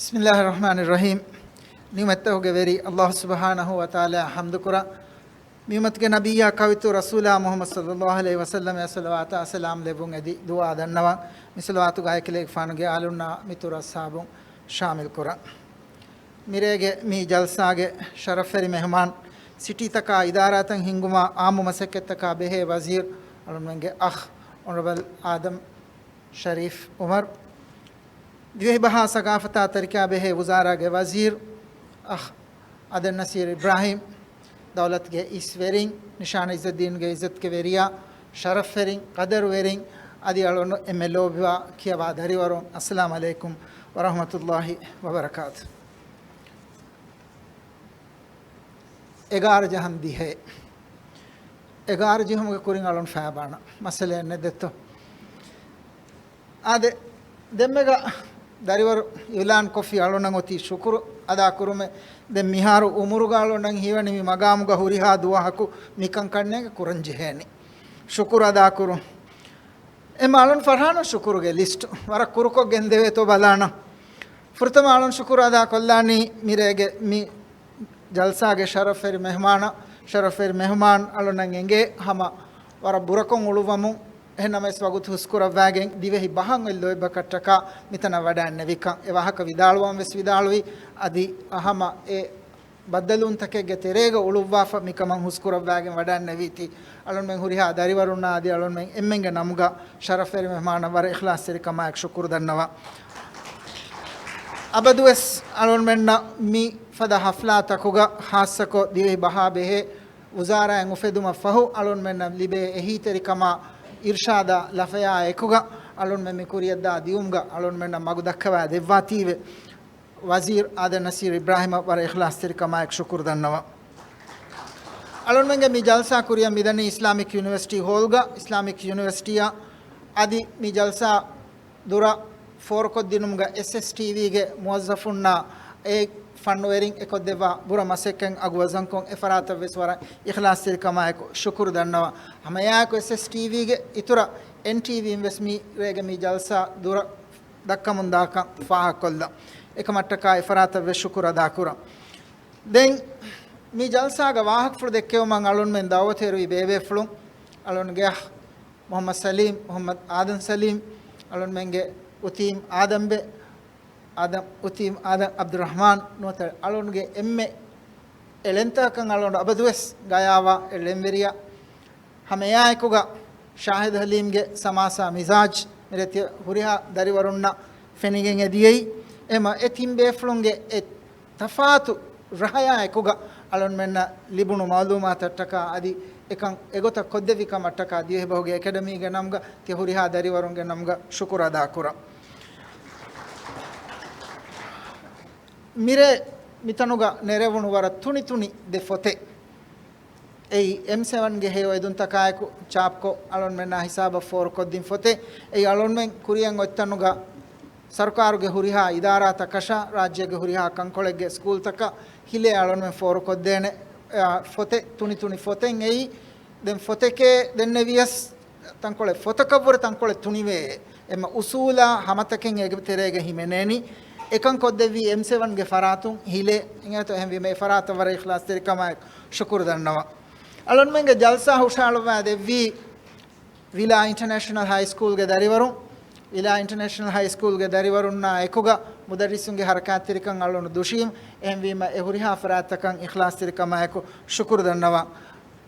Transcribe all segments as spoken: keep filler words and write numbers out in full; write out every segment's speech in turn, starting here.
بسم الله الرحمن الرحيم. ނިޢުމަތްތަކުގެ ވެރި ﷲ ސުބްޙާނަހޫ ވަތަޢާލާއަށް ޙަމްދުކުރަން. މި އުއްމަތުގެ ނަބިއްޔާ ކައުއިތުރު ރަސޫލާ މުޙައްމަދު ޞައްލައްލާހު ޢަލައިހި ވަސައްލަމަށް ޞަލަވާތާ ސަލާމް ލެއްވުން އެދި ދުޢާ ދަންނަވަން. މި ޞަލަވާތުގައި އެކަލޭގެފާނުގެ އާލުންނާ މިތުރު އަޞްޙާބުން ޝާމިލް ކުރަން. މިރޭގެ މި ޖަލްސާގެ ޝަރަފްވެރި މެހުމާން، ސިޓީތަކާ އިދާރާތައް ހިންގުމާ އާއްމު މަސައްކަތްތަކާ ބެހޭ ވަޒީރު، އަޅުންމެންގެ އަޚް އޮނަރަބަލް އާދަމް ޝަރީފް އުމަރު، ދިވެހިބަހާ ސަގާފަތާ ތަރިކައާ ބެހޭ ވުޒާރާގެ ވަޒީރު އަޚް އާދަމް ނަސީރު އިބްރާހީމް، ދައުލަތުގެ އިސްވެރިން، ނިޝާން ޢިއްޒައްދީންގެ ޢިއްޒަތުގެ ވެރިޔާ، ޝަރަފްވެރިން، ޤަދަރުވެރިން، އަދި އަޅުން އެންމެ ލޯބިވާ ކިޔަވާ ދަރިވަރުން، އައްސަލާމް ޢަލައިކުމް ވަރަޙްމަތުﷲ ވަބަރަކާތު. އެގާރަ ޖަހަން ދިހައެއް. އެގާރަ ޖެހުމުގެ ކުރިން އަޅުން ފައިބާނަ މައްސަލައެއް ނެތް ދެއްތޯ؟ އާދެ، ދެންމެގަ ދަރިވަރު އިޢުލާން ކޮށްފި އަޅުންނަށް އޮތީ ޝުކުރު އަދާކުރުމެއް. ދެން މިހާރު އުމުރުގަ އަޅުންނަށް ހީވަނީ މި މަގާމުގަ ހުރިހާ ދުވަހަކު މިކަން ކަންނޭނގެ ކުރަން ޖެހޭނީ. ޝުކުރު އަދާކުރުން. އެ މާލުން ފަރްހާނަށް ޝުކުރުގެ ލިސްޓް ވަރަށް ކުރުކޮށް ގެންދެވޭތޯ ބަލާނަ. ފުރަތަމަ އަޅުން ޝުކުރު އަދާ ކޮށްލާނީ މިރޭގެ މި ޖަލްސާގެ ޝަރަފްވެރި މެހުމާނަށް. ޝަރަފްވެރި މެހުމާން އަޅުންނަށް އެނގޭ ހަމަ ވަރަށް ބުރަކޮށް އުޅުއްވަމުން، އެހެންނަމަވެސް ވަގުތު ހުސްކުރައްވާގެން ދިވެހި ބަހަށް އޮތް ލޯތްބަކަށްޓަކާ މިތަނަށް ވަޑައިންނެވިކަން. އެ ވާހަކަ ވިދާޅުވަން ވެސް ވިދާޅުވި، އަދި ހަމަ އެ ބައްދަލުވުންތަކެއްގެ ތެރޭގަ އުޅުއްވާފަ މިކަމަށް ހުސްކުރައްވާގެން ވަޑައިންނެވީތީ، އަޅުންމެން ހުރިހާ ދަރިވަރުންނާ އަދި އަޅުންމެން އެންމެންގެ ނަމުގަ ޝަރަފްވެރި މެހުމާނަށް ވަރަށް އިޚްލާޞްތެރިކަމާއެކު ޝުކުރު ދަންނަވަން. އަބަދުވެސް އަޅުންމެންނަށް މި ފަދަ ހަފްލާތަކުގަ ޚާއްޞަކޮށް ދިވެހި ބަހާ ބެހޭ ވުޒާރާއިން އުފެދުމަށް ފަހު، އަޅުންމެންނަށް ލިބޭ އެހީތެރިކަމާ އިރްޝާދާ ލަފަޔާ އެކުގަ، އަޅުންމެން މި ކުރިޔަށްދާ ދިއުމުގަ އަޅުންމެންނަށް މަގު ދައްކަވާ ދެއްވާތީވެ. ވަޒީރު އާދަމް ނަސީރު އިބްރާހީމަށް ވަރަށް އިޚްލާޞްތެރިކަމާއެކު ޝުކުރު ދަންނަވަން. އަޅުންމެންގެ މި ޖަލްސާ ކުރިއަށް މިދަނީ އިސްލާމިކް ޔުނިވަރސިޓީ ހޯލްގަ. އިސްލާމިކް ޔުނިވަރސިޓީއަށް އަދި މި ޖަލްސާ ދުރަށް ފޯރުކޮށްދިނުމުގަ އެސްއެސްޓީވީގެ މުވައްޒަފުންނާ އެ ފަންނުވެރިން އެކޮށްދެއްވާ ބުރަ މަސައްކަތް އަގު ވަޒަންކޮށް، އެފަރާތަށްވެސް ވަރަށް އިޚްލާޞްތެރިކަމާއެކު ޝުކުރު ދަންނަވަން. ހަމައެއާއެކު އެސްއެސްޓީވީގެ އިތުރަށް އެންޓީވީން ވެސް މި ރޭގެ މި ޖަލްސާ ދުރަށް ދައްކަމުންދާކަން ފާހަގަކޮށްލަން. އެކަމަށްޓަކާ އެފަރާތަށްވެސް ޝުކުރު އަދާކުރަން. ދެން މި ޖަލްސާގަ ވާހަކަފުޅު ދެއްކެވުމަށް އަޅުންމެން ދަޢުވަތު އެރުވި ބޭބޭފުޅުން، އަޅުންގެ އަޚް މުޙައްމަދު ސަލީމް، މުޙައްމަދު އާދަމް ސަލީމް، އަޅުންމެންގެ އުތީމް އާދަމްބެ، އާދަމް، އުތީމް އާދަމް ޢަބްދުއްރަޙްމާން ނުވަތަ އަޅުންގެ އެންމެ އެޅެންތަކަކަށް އަޅުން އަބަދުވެސް ގަޔާވާ އެ ޅެންވެރިޔާ. ހަމައެއާއެކުގަ ޝާހިދު ޙަލީމްގެ ސަމާސާ މިޒާޖް މިރޭ ތިޔަ ހުރިހާ ދަރިވަރުންނަށް ފެނިގެން އެދިޔައީ. އެމަ އެ ތިން ބޭފުޅުންގެ އެ ތަފާތު ރަހަޔާ އެކުގަ އަޅުންމެންނަށް ލިބުނު މަޢުލޫމާތަށްޓަކާ އަދި އެކަން އެގޮތަށް ކޮށްދެއްވި ކަމަށްޓަކާ ދިވެހިބަހުގެ އެކަޑަމީގެ ނަމުގަ ތިޔަ ހުރިހާ ދަރިވަރުންގެ ނަމުގަ ޝުކުރު އަދާކުރަން. މިރޭ މިތަނުގަ ނެރެވުނު ވަރަށް ތުނިތުނި ދެ ފޮތެއް. އެއީ އެމް ސެވަންގެ ހެޔޮ އެދުންތަކާއެކު ޗާޕްކޮށް އަޅުންމެންނާ ހިސާބަށް ފޯރުކޮށްދިން ފޮތެއް. އެއީ އަޅުންމެން ކުރިއަށް އޮތްތަނުގަ ސަރުކާރުގެ ހުރިހާ އިދާރާތަކަށާ ރާއްޖޭގެ ހުރިހާ ކަންކޮޅެއްގެ ސްކޫލްތަކަށް ހިލޭ އަޅުންމެން ފޯރުކޮށްދޭނެ، އާ، ފޮތެއް، ތުނިތުނި ފޮތެއް. އެއީ ދެން ފޮތެކޭ ދެންނެވިޔަސް ތަންކޮޅެއް ފޮތަކަށްވުރެ ތަންކޮޅެއް ތުނިވޭ. އެމަ އުސޫލާ ހަމަތަކެއް އޭގެ ތެރޭގަ ހިމެނޭނީ. އެކަން ކޮށްދެއްވީ އެމް ސެވަންގެ ފަރާތުން ހިލޭ. އިނގޭތޯ އެހެންވީމަ އެ ފަރާތަށް ވަރަށް އިޚްލާޞްތެރިކަމާއެކު ޝުކުރު ދަންނަވަން. އަޅުންމެންގެ ޖަލްސާ ހުށަހަޅުއްވާ ދެއްވީ ވިލާ އިންޓަނޭޝަނަލް ހައި ސްކޫލްގެ ދަރިވަރުން، ވިލާ އިންޓަނޭޝަނަލް ހައި ސްކޫލްގެ ދަރިވަރުންނާ އެކުގަ މުދައްރިސުންގެ ހަރަކާތްތެރިކަން އަޅުން ދުށީމް. އެހެންވީމަ އެ ހުރިހާ ފަރާތްތަކަށް އިޚްލާޞްތެރިކަމާއެކު ޝުކުރު ދަންނަވަން.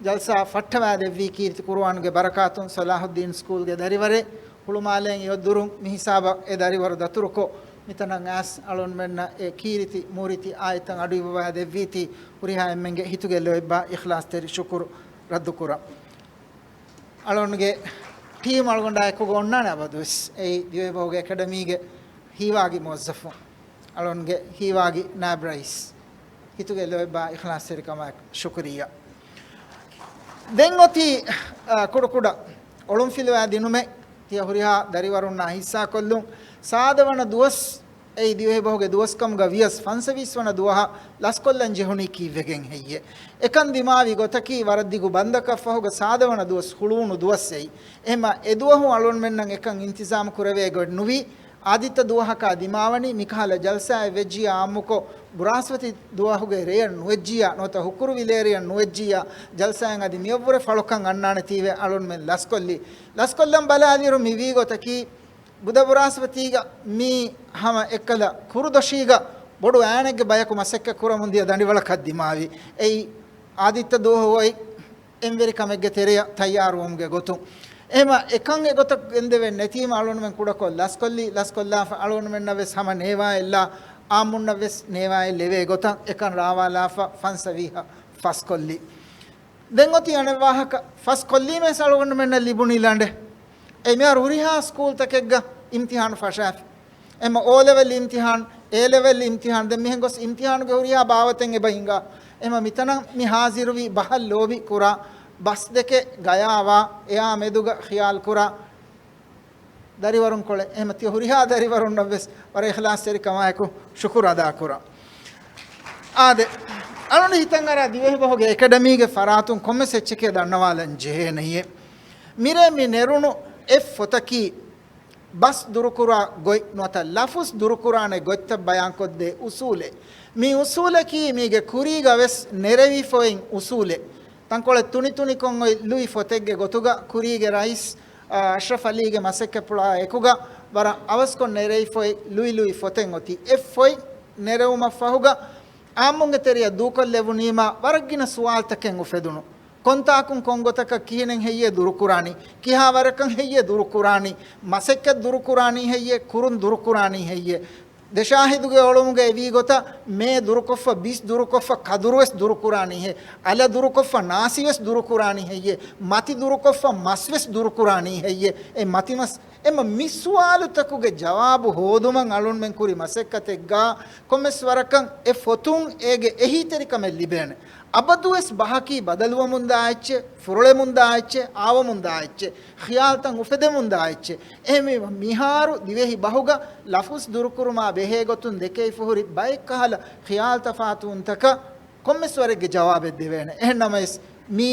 ޖަލްސާ ފައްޓަވާދެއްވީ ކީރިތި ޤުރުއާންގެ ބަރަކާތުން ޞަލާޙުއްދީން ސްކޫލްގެ ދަރިވަރެއް. ހުޅުމާލޭން އެއޮއްދުރުން މިހިސާބަށް އެ ދަރިވަރު ދަތުރުކޮށް، މިތަނަށް އައިސް އަޅުންމެންނަށް އެ ކީރިތި މޫރިތި އާޔަތްތައް އަޑުއިއްވަވާ ދެއްވީތީ، ހުރިހާ އެންމެންގެ ހިތުގެ ލޯތްބާ އިޚްލާޞްތެރި ޝުކުރު ރައްދުކުރަން. އަޅުންގެ ޓީމް އަޅުގަނޑާ އެކުގަ އޮންނާނެ އަބަދުވެސް. އެއީ ދިވެހިބަހުގެ އެކަޑަމީގެ ހީވާގި މުވައްޒަފުން. އަޅުންގެ ހީވާގި ނާއިބް ރައީސް. ހިތުގެ ލޯތްބާ އިޚްލާޞްތެރިކަމާއެކު ޝުކުރިއްޔާ. ދެން އޮތީ، އާ، ކުޑަކުޑަ އޮޅުންފިލުވާ ދިނުމެއް ތިޔަ ހުރިހާ ދަރިވަރުންނާ ހިއްސާކޮށްލުން. ސާދަ ވަނަ ދުވަސް، އެއީ ދިވެހިބަހުގެ ދުވަސްކަމުގަ ވިޔަސް، ފަންސަވީސް ވަނަ ދުވަހަށް ލަސްކޮށްލަން ޖެހުނީ ކީއްވެގެން ހެއްޔޭ؟ އެކަން ދިމާވި ގޮތަކީ ވަރަށް ދިގު ބަންދަކަށްފަހުގަ ސާދަ ވަނަ ދުވަސް ހުޅުވުނު ދުވަސް އެއީ. އެހެމަ އެ ދުވަހު އަޅުންމެންނަށް އެކަން އިންތިޒާމް ކުރެވޭ ގޮތް ނުވި. އާދިއްތަ ދުވަހަކާ ދިމާވަނީ މިކަހަލަ ޖަލްސާއެއް ވެއްޖިއްޔާ އާއްމުކޮށް، ބުރާސްފަތި ދުވަހުގެ ރެޔަށް ނުވެއްޖިއްޔާ، ނުވަތަ ހުކުރު ވިލޭރިޔަށް ނުވެއްޖިއްޔާ، ޖަލްސާއިން އަދި މިއަށްވުރެ ފަޅުކަން އަންނާނެތީވެ އަޅުންމެން ލަސްކޮށްލި. ލަސްކޮށްލަން ބަލާލިއިރު މި ވީ ގޮތަކީ، ބުދަ ބުރާސްފަތީގަ މީ ހަމަ އެއްކަލަ ކުރުދޮށީގަ ބޮޑު އާނެއްގެ ބަޔަކު މަސައްކަތް ކުރަމުން ދިޔަ ދަނޑިވަޅަކަށް ދިމާވި. އެއީ އާދިއްތަ ދުވަހު އޮތް އެންވެރިކަމެއްގެ ތެރެޔަށް ތައްޔާރުވުމުގެ ގޮތުން. އެހެމަ އެކަން އެގޮތަށް ގެންދެވެން ނެތީމަ އަޅުންމެން ކުޑަކޮށް ލަސްކޮށްލި، ލަސްކޮށްލާފަ އަޅުންމެންނަށް ވެސް ހަމަ ނޭވާއެއްލާ، އާއްމުންނަށް ވެސް ނޭވާއެއް ލެވޭ ގޮތަށް އެކަން ރާވާލާފަ ފަންސަވީހަށް ފަސްކޮށްލި. ދެން އޮތީ އަނެއް ވާހަކަ، ފަސްކޮށްލީމަ ވެސް އަޅުގަނޑުމެންނަށް ލިބުނީ ލަނޑެއް. އެ މިހާރު ހުރިހާ ސްކޫލްތަކެއްގަ އިމްތިހާނު ފަށާފި. އެމަ އޯލެވެލް އިމްތިހާން، އޭލެވެލް އިމްތިހާން، ދެން މިހެން ގޮސް އިމްތިހާނުގެ ހުރިހާ ބާވަތެއް އެބަ ހިނގާ. އެމަ މިތަނަށް މި ހާޒިރުވީ ބަހަށް ލޯބި ކުރާ، ބަސް ދެކެ ގަޔާވާ، އެއާ މެދުގަ ޚިޔާލް ކުރާ ދަރިވަރުންކޮޅެއް. އެހެމަ ތި ހުރިހާ ދަރިވަރުންނަށް ވެސް ވަރަށް އިޚްލާޞްތެރިކަމާއެކު ޝުކުރު އަދާކުރަން. އާދެ، އަޅުން ހިތަށް އަރާ ދިވެހިބަހުގެ އެކަޑަމީގެ ފަރާތުން ކޮންމެސް އެއްޗެކޭ ދަންނަވާލަން ޖެހޭނެޔޭ. މިރޭ މި ނެރުނު އެއް ފޮތަކީ، ބަސް ދުރުކުރާ ގޮތް ނުވަތަ ލަފުޒް ދުރުކުރާނެ ގޮތްތައް ބަޔާންކޮށްދޭ އުސޫލެއް. މި އުސޫލަކީ މީގެ ކުރީގަ ވެސް ނެރެވިފައި އޮތް އުސޫލެއް. ތަންކޮޅެއް ތުނިތުނިކޮށް އޮތް ލުއި ފޮތެއްގެ ގޮތުގަ ކުރީގެ ރައީސް، އާ، އަޝްރަފް އަލީގެ މަސައްކަތްޕުޅާ އެކުގަ ވަރަށް އަވަސްކޮށް ނެރެވިފައި ލުއި ލުއި ފޮތެއް އޮތީ. އެއް ފޮތް ނެރެވުމަށްފަހުގަ އާއްމުންގެ ތެރެޔަށް ދޫކޮށްލެވުނީމާ ވަރަށް ގިނަ ސުވާލުތަކެއް އުފެދުނު. ކޮންތާކުން ކޮންގޮތަކަށް ކިހިނެއް ހެއްޔޭ ދުރުކުރާނީ؟ ކިހާ ވަރަކަށް ހެއްޔޭ ދުރުކުރާނީ؟ މަސައްކަތް ދުރުކުރާނީ ހެއްޔޭ؟ ކުރުން ދުރުކުރާނީ ހެއްޔޭ؟ ދެ ޝާހިދުގެ އޮޅުމުގައި ވީ ގޮތަށް މޭ ދުރުކޮށްފަ، ބިސް ދުރުކޮށްފަ، ކަދުރުވެސް ދުރުކުރާނީ ހެއްޔޭ؟ އަލަ ދުރުކޮށްފަ، ނާސިވެސް ދުރުކުރާނީ ހެއްޔޭ؟ މަތި ދުރުކޮށްފަ، މަސްވެސް ދުރުކުރާނީ ހެއްޔޭ؟ އެ މަތިމަސް އެމަ މި ސުވާލުތަކުގެ ޖަވާބު ހޯދުމަށް އަޅުންމެން ކުރި މަސައްކަތެއްގަ ކޮންމެސް ވަރަކަށް އެ ފޮތުން އޭގެ އެހީތެރިކަމެއް ލިބޭނެ. އަބަދުވެސް ބަހަކީ ބަދަލުވަމުންދާ އެއްޗެއް، ފުރޮޅެމުންދާ އެއްޗެއް، އާވަމުންދާ އެއްޗެއް، ޚިޔާލްތައް އުފެދެމުންދާ އެއްޗެއް. އެހެންވީމަ މިހާރު ދިވެހި ބަހުގަ ލަފުޒް ދުރުކުރުމާ ބެހޭގޮތުން ދެކެވިފަހުރި ބައެއްކަހަލަ ޚިޔާލްތަފާތުވުންތަކަށް ކޮންމެސް ވަރެއްގެ ޖަވާބެއް ދެވޭނެ. އެހެންނަމަވެސް މީ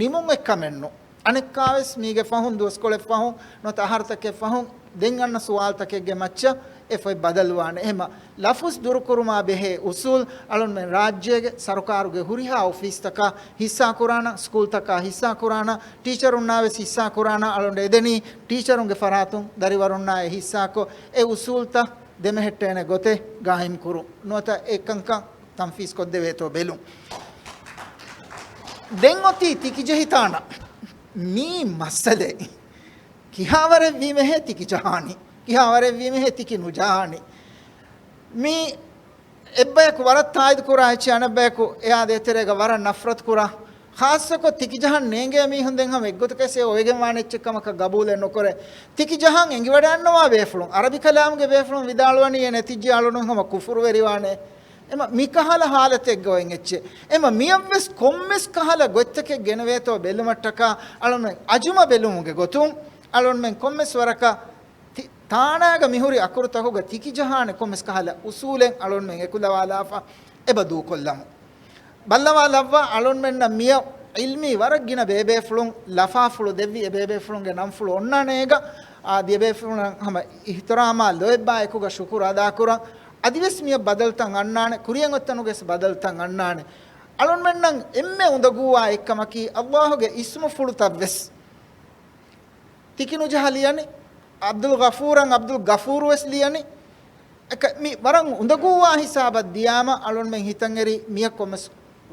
ނިމުމެއްކަމެއްނު. އަނެއްކާވެސް މީގެ ފަހުން ދުވަސްކޮޅެއް ފަހުން ނުވަތަ އަހަރުތަކެއް ފަހުން ދެން އަންނަ ސުވާލުތަކެއްގެ މައްޗަށް އެ ފޮތް ބަދަލުވާނެ. އެހެމަ ލަފުޒް ދުރުކުރުމާ ބެހޭ އުސޫލް އަޅުންމެން ރާއްޖޭގެ ސަރުކާރުގެ ހުރިހާ އޮފީސްތަކާ ހިއްސާކުރާނަ، ސްކޫލްތަކާ ހިއްސާކުރާނަ، ޓީޗަރުންނާވެސް ހިއްސާކުރާނަ. އަޅުން އެދެނީ ޓީޗަރުންގެ ފަރާތުން ދަރިވަރުންނާއި ހިއްސާކޮށް އެ އުސޫލްތައް ދެމެހެއްޓޭނެ ގޮތެއް ގާއިމްކުރުން. ނުވަތަ އެކަންކަން ތަންފީޒްކޮށްދެވޭތޯ ބެލުން. ދެން އޮތީ ތިކިޖެހިތާނަ މީ މައްސަލައެއް. ކިހާވަރެއް ވީމެހޭ ތިކިޖަހާނީ؟ ކިހާވަރެއް ވީމެހޭ ތިކި ނުޖަހާނީ؟ މީ އެއްބަޔަކު ވަރަށް ތާއީދު ކުރާ އެއްޗެއް، އަނެއްބަޔަކު އެއާ ދޭތެރޭގަ ވަރަށް ނަފްރަތު ކުރާ. ޚާއްޞަކޮށް ތިކިޖަހަން ނޭނގޭ މީހުން ދެން ހަމަ އެއްގޮތަކަށް އެ އޮވެގެން ވާނެ އެއްޗެއް ކަމަކަށް ގަބޫލެއް ނުކުރޭ. ތިކިޖަހަން އެނގިވަޑައިގަންނަވާ ބޭފުޅުން، އަރަބި ކަލާމުގެ ބޭފުޅުން ވިދާޅުވަނީ އެ ނެތިއްޖެ އަޅުނު ހަމަ ކުފުރުވެރިވާނެ. އެމަ މިކަހަލަ ހާލަތެއްގަ އޮތް އެއްޗެއް. އެމަ މިއަށްވެސް ކޮންމެސް ކަހަލަ ގޮތްތަކެއް ގެނެވޭތޯ ބެލުމަށްޓަކާ އަޅުމެން އަޒުމަ ބެލުމުގެ ގޮތުން އަޅުމެން ކޮންމެސް ވަރަކަށް ތި-، ތާނާގަ މިހުރި އަކުރުތަކުގަ ތިކިޖަހާނެ ކޮންމެސް ކަހަލަ އުސޫލެއް އަޅުމެން އެކުލަވާލާފަ އެބަ ދޫކޮށްލަމު. ބައްލަވާލައްވާ އަޅުންމެންނަށް މިއަށް ޢިލްމީ ވަރަށް ގިނަ ބޭބޭފުޅުން ލަފާފުޅު ދެއްވި އެ ބޭބޭފުޅުންގެ ނަންފުޅު އޮންނާނެ އޭގަ، އާ، ދިޔަބޭފުޅުން ހަމަ އިޙްތިރާމާ ލޯތްބާ އެކުގަ ޝުކުރު އަދާކުރަން. އަދިވެސް މިއަށް ބަދަލުތައް އަންނާނެ، ކުރިއަށް އޮތްތަނުގަސް ބަދަލުތައް އަންނާނެ. އަޅުންމެންނަށް އެންމެ އުނދަގޫވާ އެއްކަމަކީ، ﷲ ގެ އިސްމުފުޅުތައް ވެސް ތިކި ނުޖަހާ ލިޔަނީ. ޢަބްދުލް ޣަފޫރަށް ޢަބްދުލް ޣަފޫރު ވެސް ލިޔަނީ. އެކަ-، މި ވަރަށް އުނދަގޫވާ ހިސާބަށް ދިޔާމަ، އަޅުންމެން ހިތަށް އެރި މިއަށް ކޮންމެސް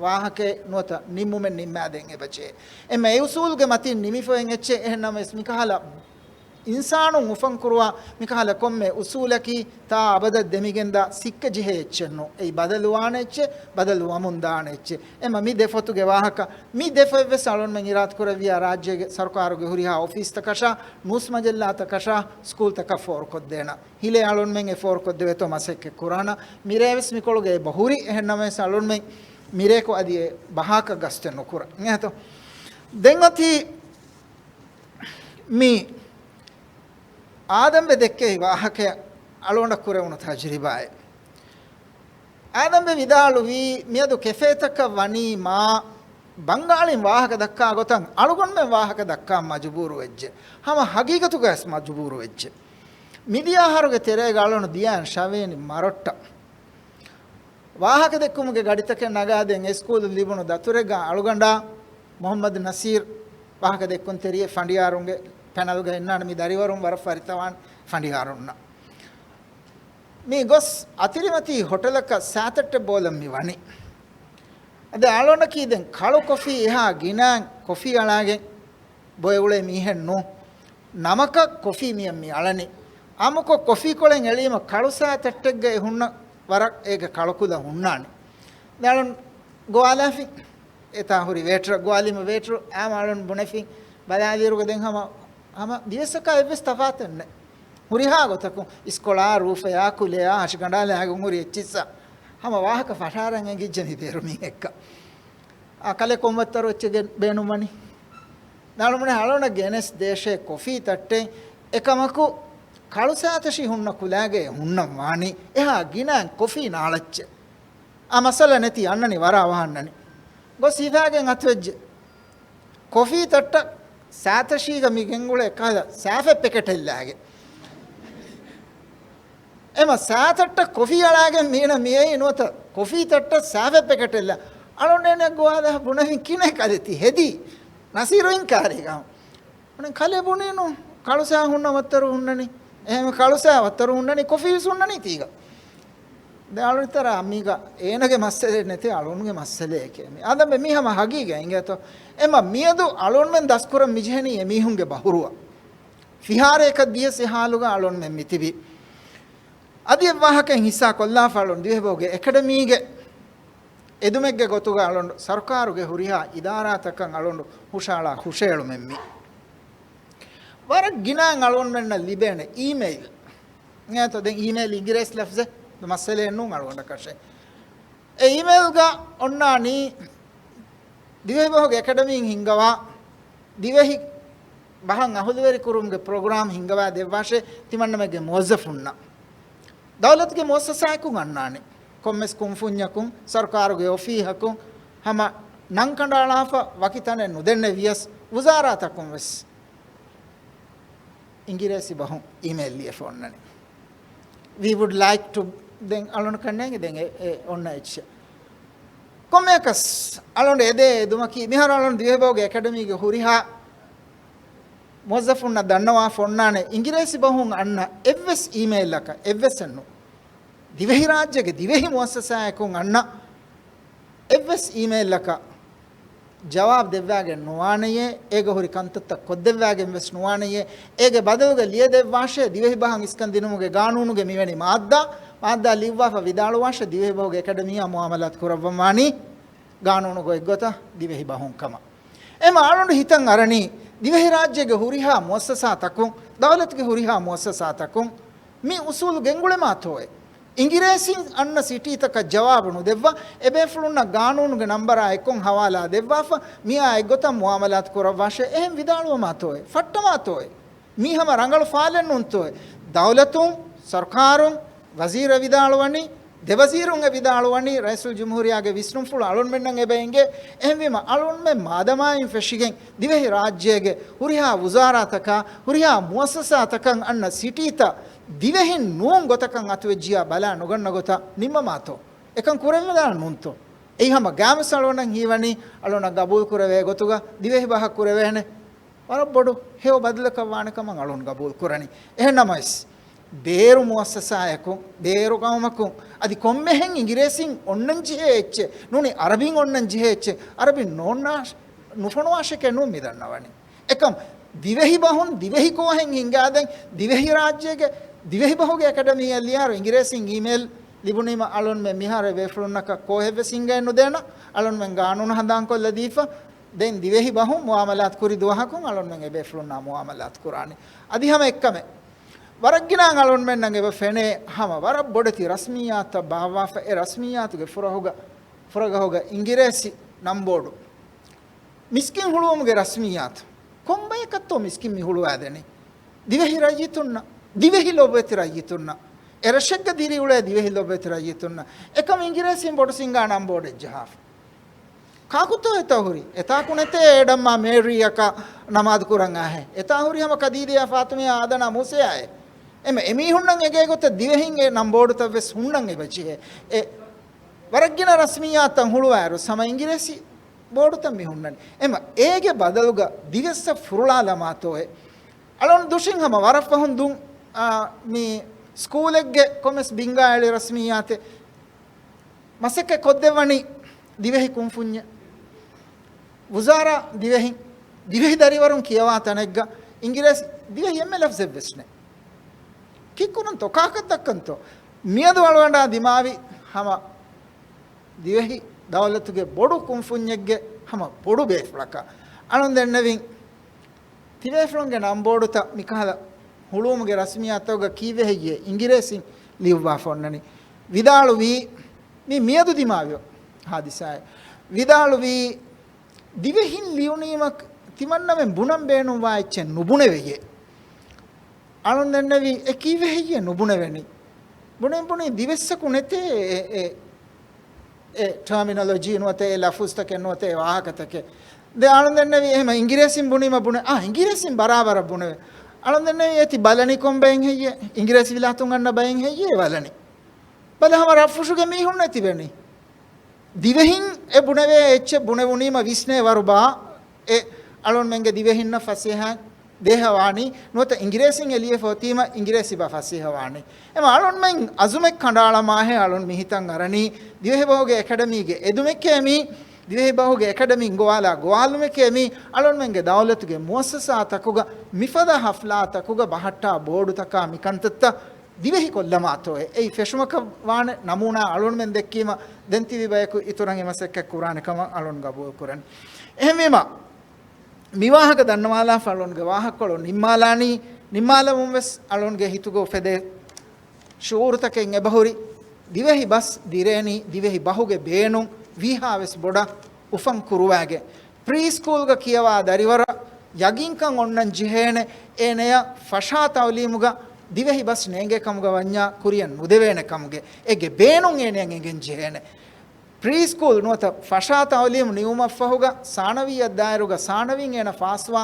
ވާހަކައެއް ނުވަތަ ނިންމުމެއް ނިންމާދޭން އެބަޖެހޭ. އެމަ އެ އުސޫލުގެ މަތިން ނިމިފައި އެއްޗެއް. އެހެންނަމަވެސް މިކަހަލަ އިންސާނުން އުފަންކުރުވާ މިކަހަލަ ކޮންމެ އުސޫލަކީ ތާ އަބަދަށް ދެމިގެންދާ ސިއްކަ ޖެހޭ އެއްޗެއް ނޫން. އެއީ ބަދަލުވާނެ އެއްޗެއް، ބަދަލުވަމުން ދާނެ އެއްޗެއް. އެމަ މި ދެ ފޮތުގެ ވާހަކަ، މި ދެ ފޮތްވެސް އަޅުންމެން އިރާދަކުރެއްވިޔާ ރާއްޖޭގެ ސަރުކާރުގެ ހުރިހާ އޮފީސްތަކަށާ، ނޫސްމަޖައްލާތަކަށާ، ސްކޫލްތަކަށް ފޯރުކޮށްދޭނަ. ހިލޭ އަޅުންމެން އެ ފޯރުކޮށްދެވޭތޯ މަސައްކަތް ކުރާނަ. މިރޭވެސް މިކޮޅުގައި އެބަ ހުރި. އެހެންނަމަވެސް އަޅުންމެން މިރޭކޮށް އަދި އެ ބަހާކަށް ގަސްތެއް ނުކުރަން. އިނގޭތޯ؟ ދެން އޮތީ މި އާދަމްބެ ދެއްކެވި ވާހަކަ އަޅުގަނޑަށް ކުރެވުނު ތަޖުރިބާއެއް. އާދަމްބެ ވިދާޅުވީ، މިއަދު ކެފޭތަކަށް ވަނީ މާ ބަންގާޅިން ވާހަކަ ދައްކާ ގޮތަށް އަޅުގަނޑުމެން ވާހަކަ ދައްކާން މަޖުބޫރު ވެއްޖެ. ހަމަ ހަގީގަތުގައިވެސް މަޖުބޫރު ވެއްޖެ. މިދިޔަ އަހަރުގެ ތެރޭގަ އަޅުން ދިޔާން ޝަވޭނި މަރޮއްޓަށް ވާހަކަދެއްކުމުގެ ގަޑިތަކެއް ނަގާދޭން އެ ސްކޫލުން ލިބުނު ދަތުރެއްގަ އަޅުގަނޑާ މުހައްމަދު ނަސީރް ވާހަކަދެއްކުންތެރިއެއް ފަނޑިޔާރުންގެ ޕެނަލްގަ އިންނާނެ. މި ދަރިވަރުން ވަރަށް ފަރިތަވާން ފަނޑިޔާރުންނަށް. މި ގޮސް އަތިރިމަތީ ހޮޓަލަކަށް ސާތައްޓެއް ބޯލަން މި ވަނީ. އަދި އަޅުނަކީ ދެން ކަޅު ކޮފީ އެހާ ގިނައިން ކޮފީ އަޅާގެން ބޮއެ އުޅޭ މީހެއް ނޫން. ނަމަކަށް ކޮފީ މިއަށް މި އަޅަނީ. އާއްމުކޮށް ކޮފީ ކޮޅެއް އެޅީމަ ކަޅު ސާތައްޓެއްގަ އެ ހުންނަ ވަރަށް އޭގެ ކަޅުކުލަ ހުންނާނެ. ދެން އަޅުން ގޮވާލާފި. އެތާ ހުރި ވޭޓަރ، ގޮވާލީމަ ވޭޓަރު އާމަ އަޅުން ބުނެފި. ބަލާލިއިރުގަ ދެން ހަމަ، ހަމަ ދިވެއްސަކާ އެއްވެސް ތަފާތެއް ނެތް. ހުރިހާ ގޮތަކުން އިސްކޮޅާ، ރޫފަޔާ، ކުލަޔާ، ހަށިގަނޑާ ލާގުން ހުރި އެއްޗިއްސަށް ހަމަ ވާހަކަ ފަށާރަން އެނގިއްޖެ މި ބޭރު މީހެއްކަ. އާ، ކަލޭ ކޮން ވައްތަރު އެއްޗެއް ބޭނުންވަނީ؟ ދެން އަޅުމެން އަޅުނަށް ގެނެސް ދޭށޭ ކޮފީ ތައްޓެއް. އެކަމަކު ކަޅު ސާތަށި ހުންނަ ކުލައިގައި ހުންނަން ވާނީ އެހާ ގިނައިން ކޮފީ ނާޅައްޗެއް. އާ، މައްސަލަ ނެތި، އަންނަނީ ވަރާ ވަހަންނަނީ. ގޮސް ހިފާގެން އަތުވެއްޖެ. ކޮފީ ތައްޓަށް ސާތަށީގަ މި ގެންގުޅޭ ކަހަލަ ސާފެއް ޕެކެޓެއް ލާގެ. އެމަ ސާތައްޓަށް ކޮފީ އަޅާގެން މީނަ މިއައީ ނުވަތަ ކޮފީ ތައްޓަށް ސާފެއް ޕެކެޓެއް ލާ. އަޅުންނޭނެ ގޮވާލާ ބުނެފިން ކިނެ ކަލެތި ހެދީ. ނަސީރު އިންކާރީގަ. އަނެއް ކަލޭ ބުނީނު، ކަޅުސާ ހުންނަ ވައްތަރު ހުންނަނީ. އެހެން ކަޅުސާ ވައްތަރު ހުންނަނީ، ކޮފީވެސް ހުންނަނީ ތީގަ. ދެން އަޅުން ތަރާ މީގަ އޭނަގެ މައްސަލައެއް ނެތޭ، އަޅުންގެ މައްސަލައެކޭ. މި އާދަމްބެ މީ ހަމަ ހަގީގަ އިނގޭތޯ. އެމަ މިއަދު އަޅުންމެން ދަސްކުރަން މިޖެހެނީ އެމީހުންގެ ބަހުރުވަ. ފިހާރައަކަށް ދިޔަސް އެ ހާލުގަ އަޅުންމެން މިތިބީ. އަދި އެއްވާހަކައެއް ހިއްސާ ކޮށްލާފަ އަޅުން ދިވެހިބަހުގެ އެކަޑަމީގެ އެދުމެއްގެ ގޮތުގަ އަޅުން ސަރުކާރުގެ ހުރިހާ އިދާރާތަކަށް އަޅުން ހުށައަޅާ ހުށައެޅުމެއް މީ. ވަރަށް ގިނައިން އަޅުންމެންނަށް ލިބޭނެ އީމެއިލް. އިނގޭތޯ ދެން އީމެއިލް އިނގިރޭސި ލަފްޒެއް މައްސަލައެއް ނޫން އަޅުގަނޑަކަށެއް. އެ އީމެއިލްގަ އޮންނާނީ ދިވެހިބަހުގެ އެކަޑަމީން ހިންގަވާ ދިވެހި ބަހަށް އަހުލުވެރިކުރުމުގެ ޕްރޮގްރާމް ހިންގަވާ ދެއްވާށޭ ތިމަންނަމެންގެ މުވައްޒަފުންނަށް. ދައުލަތުގެ މުއައްސަސާއަކުން އަންނާނެ. ކޮންމެސް ކުންފުންޏަކުން، ސަރުކާރުގެ އޮފީހަކުން، ހަމަ ނަން ކަނޑައަޅާފަ ވަކި ތަނެއް ނުދެންނެވިޔަސް، ވުޒާރާތަކުން ވެސް އިނގިރޭސި ބަހުން އީމެއިލް ލިޔެފަ އޮންނަނީ. We would like to ދެން އަޅުން ކަންނޭނގެ ދެން އެ، އެ އޮންނަ އެއްޗެއް. ކޮންމެއަކަސް އަޅުން އެދޭ އެދުމަކީ، މިހާރު އަޅުން ދިވެހިބަހުގެ އެކަޑަމީގެ ހުރިހާ މުވައްޒަފުންނަށް ދަންނަވާފަ އޮންނާނެ، އިނގިރޭސި ބަހުން އަންނަ އެއްވެސް އީމެއިލްއަކަށް، އެއްވެސް އެއްނު. ދިވެހިރާއްޖޭގެ ދިވެހި މުއައްސަސާއަކުން އަންނަ އެއްވެސް އީމެއިލްއަކަށް ޖަވާބު ދެއްވާގެން ނުވާނެޔޭ، އޭގަ ހުރި ކަންތައްތައް ކޮށްދެއްވާގެން ވެސް ނުވާނެޔޭ، އޭގެ ބަދަލުގަ ލިޔެދެއްވާށޭ، ދިވެހި ބަހަށް އިސްކަން ދިނުމުގެ ގާނޫނުގެ މިވެނި މާއްދާ، މާއްދާ ލިޔުއްވާފަ ވިދާޅުވާށޭ، ދިވެހި ބަހުގެ އެކަޑަމީއާ މުއާމަލާތު ކުރައްވަން ވާނީ ގާނޫނުގަ އެއްގޮތަށް ދިވެހި ބަހުން ކަމަށް. އެމަ އަޅުނޑު ހިތަށް އަރަނީ، ދިވެހިރާއްޖޭގެ ހުރިހާ މުއައްސަސާތަކުން، ދައުލަތުގެ ހުރިހާ މުއައްސަސާތަކުން މި އުސޫލު ގެންގުޅެމާތޯއޭ؟ އިނގިރޭސިން އަންނަ ސިޓީތަކަށް ޖަވާބު ނުދެއްވާ، އެބޭފުޅުންނަށް ގާނޫނުގެ ނަންބަރާ އެއްކޮށް ހަވާލާ ދެއްވާފަ، މިއާ އެއްގޮތަށް މުއާމަލާތު ކުރައްވާށޭ، އެހެން ވިދާޅުވަމާތޯއޭ؟ ފައްޓަމާތޯއޭ؟ މީ ހަމަ ރަނގަޅު ފާލެއް ނޫންތޯއޭ؟ ދައުލަތުން، ސަރުކާރުން، ވަޒީރު އެ ވިދާޅުވަނީ، ދެ ވަޒީރުން އެ ވިދާޅުވަނީ، ރައީސުލްޖުމްހޫރިއްޔާގެ ވިސްނުންފުޅު އަޅުންމެންނަށް އެބަ އެނގޭ. އެހެންވީމަ، އަޅުންމެން މާދަމާއިން ފެށިގެން، ދިވެހި ރާއްޖޭގެ ހުރިހާ ވުޒާރާތަކާ، ހުރިހާ މުއައްސަސާތަކަށް އަންނަ ސިޓީތައް ދިވެހިން ނޫން ގޮތަކަށް އަތުވެއްޖިޔާ ބަލާ ނުގަންނަ ގޮތަށް ނިންމަމާތޯ؟ އެކަން ކުރެވިދާނެ ނޫންތޯ؟ އެއީ ހަމަ ގާމިސް އަޅުންނަށް ހީވަނީ، އަޅުންނަށް ގަބޫލު ކުރެވޭ ގޮތުގަ ދިވެހި ބަހަށް ކުރެވޭނެ ވަރަށް ބޮޑު ހެޔޮ ބަދަލަކަށް ވާނެ ކަމަށް އަޅުން ގަބޫލު ކުރަނީ. އެހެން ނަމަވެސް، ބޭރު މުއައްސަސާއަކުން، ބޭރު ގައުމަކުން އަދި ކޮންމެހެން އިނގިރޭސިން އޮންނަން ޖެހޭ އެއްޗެއް ނޫނީ، އަރަބިން އޮންނަން ޖެހޭ އެއްޗެއް އަރަބިން ނޯންނާ، ނުފޮނުވާށެކޭ ނޫން މި ދަންނަވަނީ. އެކަމް ދިވެހި ބަހުން ދިވެހި ކޯހެއް ހިންގާދެން، ދިވެހި ރާއްޖޭގެ ދިވެހި ބަހުގެ އެކަޑަމީއަށް ލިޔާރު އިނގިރޭސިން އީމެއިލް ލިބުނީމަ އަޅުންމެން މިހާރު އެ ބޭފުޅުންނަކަށް ކޯހެއްވެސް ހިންގައެއް ނުދޭނަ، އަޅުންމެން ގާނޫނު ހަނދާންކޮށްލަދީފަ، ދެން ދިވެހި ބަހުން މުއާމަލާތު ކުރި ދުވަހަކުން އަޅުންމެން އެ ބޭފުޅުންނާ މުއާމަލާތު ކުރާނީ. އަދި ހަމަ އެއްކަމެއް، ވަރަށް ގިނަ އަޅުންމެންނަށް އެބަ ފެނޭ، ހަމަ ވަރަށް ބޮޑެތި ރަސްމިއްޔާތުތައް ބާއްވާފަ، އެ ރަސްމިއްޔާތުގެ ފުރަހުގަ، ފުރަގަހުގަ އިނގިރޭސި ނަންބޯޑު. މިސްކިތް ހުޅުވުމުގެ ރަސްމިއްޔާތު. ކޮންބަޔަކަށްތޯ މިސްކިތް މި ހުޅުވާދެނީ؟ ދިވެހި ރައްޔިތުންނަށް، ދިވެހި ލޮބުވެތި ރައްޔިތުންނަށް. އެ ރަށެއްގަ ދިރިއުޅޭ ދިވެހި ލޮބުވެތި ރައްޔިތުންނަށް. އެކަމް އިނގިރޭސިން ބޮޑު ސިނގާ ނަންބޯޑެއް ޖަހާފަ. ކާކުތޯ އެތާ ހުރީ؟ އެތާކު ނެތޭ އެޑަމްމާ މޭރީއަކަށް ނަމާދު ކުރަން އާހެ. އެތާ ހުރީ ހަމަ ކަދީދިޔާ ފާތުމިޔާ އާދަނާ މޫސަޔާއޭ. އެމަ އެމީހުންނަށް އެގޭގޮތަށް ދިވެހިން އެ ނަން ބޯޑުތައް ވެސް ހުންނަން އެބަޖެހޭ. އެ ވަރަށްގިނަ ރަސްމިއްޔާތުތައް ހުޅުވާއިރު ހަމަ އިނގިރޭސި ބޯޑުތައް މި ހުންނަނީ. އެމަ އޭގެ ބަދަލުގަ ދިވެއްސަށް ފުރުޅާލަމާތޯއެ؟ އަޅުން ދުށިން ހަމަ ވަރަށް ފަހުން ދުން، އާ، މި ސްކޫލެއްގެ ކޮމެސް ބިންގާ އެޅި ރަސްމިއްޔާތެއް. މަސައްކަތް ކޮށްދެއްވަނީ ދިވެހި ކުންފުންޏެއް. ވުޒާރާ ދިވެހިން، ދިވެހި ދަރިވަރުން ކިޔަވާ ތަނެއްގަ އިނގިރޭސި ދިވެހި އެންމެ ލަފްޒެއްވެސް ނެތް. ކީއްކުރަންތޯ؟ ކާކަށް ދައްކަންތޯ؟ މިއަދު އަޅުގަނޑާ ދިމާވި ހަމަ ދިވެހި ދައުލަތުގެ ބޮޑު ކުންފުންޏެއްގެ ހަމަ ބޮޑު ބޭފުޅަކަށް އަޅުން ދެންނެވިން. ތިބޭފުޅުންގެ ނަންބޯޑުތައް މިކަހަލަ ހުޅުވުމުގެ ރަސްމިއްޔާތުތަކުގަ ކީއްވެ ހެއްޔޭ އިނގިރޭސިން ލިޔުއްވާފަ އޮންނަނީ؟ ވިދާޅުވީ، މި މިއަދު ދިމާވި ހާދިސާއެއް. ވިދާޅުވީ، ދިވެހިން ލިޔުނީމަ ތިމަންނަމެން ބުނަން ބޭނުންވާ އެއްޗެއް ނުބުނެވެޔޭ. އަޅުން ދެންނެވީ، އެ ކީއްވެ ހެއްޔޭ ނުބުނެވެނީ؟ ބުނެ، ބުނީ ދިވެއްސަކު ނެތޭ އެ، އެ، އެ ޓާމިނޮލޮޖީ ނުވަތަ އެ ލަފުޒްތަކެއް ނުވަތަ އެ ވާހަކަތަކެއް. ދެ އަޅުން ދެންނެވީ، އެހެމަ އިނގިރޭސިން ބުނީމަ ބުނެ، އާ، އިނގިރޭސިން ބަރާބަރަށް ބުނެވެ. އަޅުން ދެންނެވީ، އޭތި ބަލަނީ ކޮން ބައެއް ހެއްޔޭ؟ އިނގިރޭސި ވިލާތުން އަންނަ ބައެއް ހެއްޔޭ ބަލަނީ؟ ބަލަ ހަމަ ރަށްފުށުގެ މީހުންނޭ ތިބެނީ. ދިވެހިން އެ ބުނެވޭ އެއްޗެއް ބުނެވުނީމަ ވިސްނޭ ވަރުބާ އެ އަޅުންމެންގެ ދިވެހިންނަށް ފަސޭހައިން ދޭހަވާނީ ނުވަތަ އިނގިރޭސިން އެ ލިޔެފަ އޮތީމަ އިނގިރޭސި ބަ ފަސޭހަވާނީ. އެމަ އަޅުންމެން އަޒުމެއް ކަނޑައަޅަމާހޭ އަޅުން މިހިތަށް އަރަނީ ދިވެހިބަހުގެ އެކަޑަމީގެ އެދުމެކޭ މީ، ދިވެހިބަހުގެ އެކަޑަމީން ގޮވާލާ ގޮވާލުމެކޭ މީ، އަޅުންމެންގެ ދައުލަތުގެ މުއައްސަސާތަކުގަ މިފަދަ ހަފްލާތަކުގަ ބަހައްޓާ ބޯޑުތަކާ މިކަންތައްތައް ދިވެހި ކޮށްލަމާތޯއޭ؟ އެއީ ފެށުމަކަށް ވާނެ ނަމޫނާ އަޅުންމެން ދެއްކީމަ ދެން ތިބި ބަޔަކު އިތުރަށް އެ މަސައްކަތް ކުރާނެ ކަމަށް އަޅުން ގަބޫލު ކުރަން. އެހެންވީމަ، މި ވާހަކަ ދަންނަވާލާފަ އަޅުންގެ ވާހަކަކޮޅު ނިންމާލާނީ، ނިންމާލަމުން ވެސް އަޅުންގެ ހިތުގަ އުފެދޭ ޝުޢޫރުތަކެއް އެބަހުރި. ދިވެހި ބަސް ދިރޭނީ ދިވެހި ބަހުގެ ބޭނުން ވީހާވެސް ބޮޑަށް އުފަން ކުރުވާގެން. ޕްރީ ސްކޫލްގަ ކިޔަވާ ދަރިވަރަށް ޔަގީންކަން އޮންނަން ޖެހޭނެ، އޭނަޔަށް ފަށާ ތައުލީމުގަ ދިވެހި ބަސް ނޭނގޭ ކަމުގަ ވަންޏާ ކުރިއަށް ނުދެވޭނެ ކަމުގެ އޭގެ ބޭނުން އޭނަޔަށް އެނގެން ޖެހޭނެ. ޕްރީ ސްކޫލް ނުވަތަ ފަށާ ތައުލީމު ނިމުމަށްފަހުގަ ސާނަވީއަށް ދާއިރުގަ ސާނަވީން އޭނަ ފާސްވާ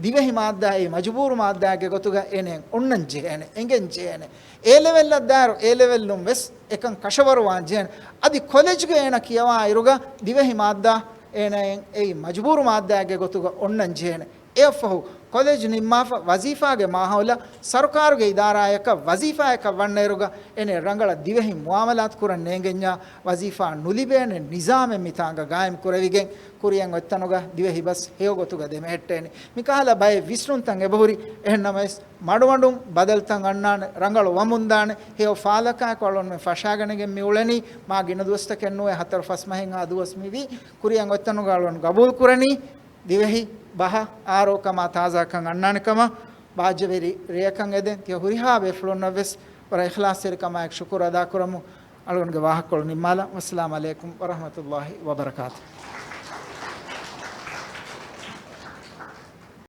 ދިވެހި މާއްދާ އެއީ މަޖުބޫރު މާއްދާއެއްގެ ގޮތުގަ އޭނަޔަށް އޮންނަން ޖެހޭނެ، އެނގެން ޖެހޭނެ. އޭ ލެވެލްއަށް ދާއިރު އޭ ލެވެލްއުން ވެސް އެކަން ކަށަވަރުވާން ޖެހޭނެ. އަދި ކޮލެޖްގަ އޭނަ ކިޔަވާ އިރުގަ ދިވެހި މާއްދާ އޭނައަށް އެއީ މަޖުބޫރު މާއްދާއެއްގެ ގޮތުގަ އޮންނަން ޖެހޭނެ. އެއަށްފަހު ކޮލެޖް ނިންމާފަ ވަޒީފާގެ މާހައުލަށް ސަރުކާރުގެ އިދާރާޔަކަށް ވަޒީފާޔަކަށް ވަންނައިރުގަ އޭނަ ރަނގަޅަށް ދިވެހި މުއާމަލާތު ކުރަން ނޭނގެންޏާ ވަޒީފާ ނުލިބޭނެ ނިޒާމެއް މިތާނގަ ގާއިމް ކުރެވިގެން ކުރިއަށް އޮތްތަނުގަ ދިވެހި ބަސް ހެޔޮ ގޮތުގަ ދެމެހެއްޓޭނެ. މިކަހަލަ ބައެއް ވިސްނުންތައް އެބަހުރި. އެހެންނަމަވެސް މަޑުމަޑުން ބަދަލުތައް އަންނާނެ، ރަނގަޅު ވަމުންދާނެ، ހެޔޮ ފާލަކާއެކު އަޅުންމެން ފަށާގަނެގެން މި އުޅެނީ. މާ ގިނަ ދުވަސްތަކެއް ނުވެ، ހަތަރު ފަސް މަހެއްހާ ދުވަސް މިވީ. ކުރިއަށް އޮތްތަނުގަ އަޅުން ގަބޫލު ކުރަނީ ދިވެހި ބަހަށް އާރޯކަމާ ތާޒާކަން އަންނާނެ ކަމަށް. ބާއްޖަވެރި ރެޔަކަށް އެދެން ތިޔަ ހުރިހާ ބޭފުޅުންނަށް ވެސް ވަރަށް އިޚްލާޞްތެރިކަމާއެކު ޝުކުރު އަދާކުރަމު. އަޅުގަނޑުގެ ވާހަކަކޮޅު ނިންމާލަން. ވައްސަލާމް ޢަލައިކުމް ވަރަޙްމަތުﷲި ވަބަރަކާތުހު.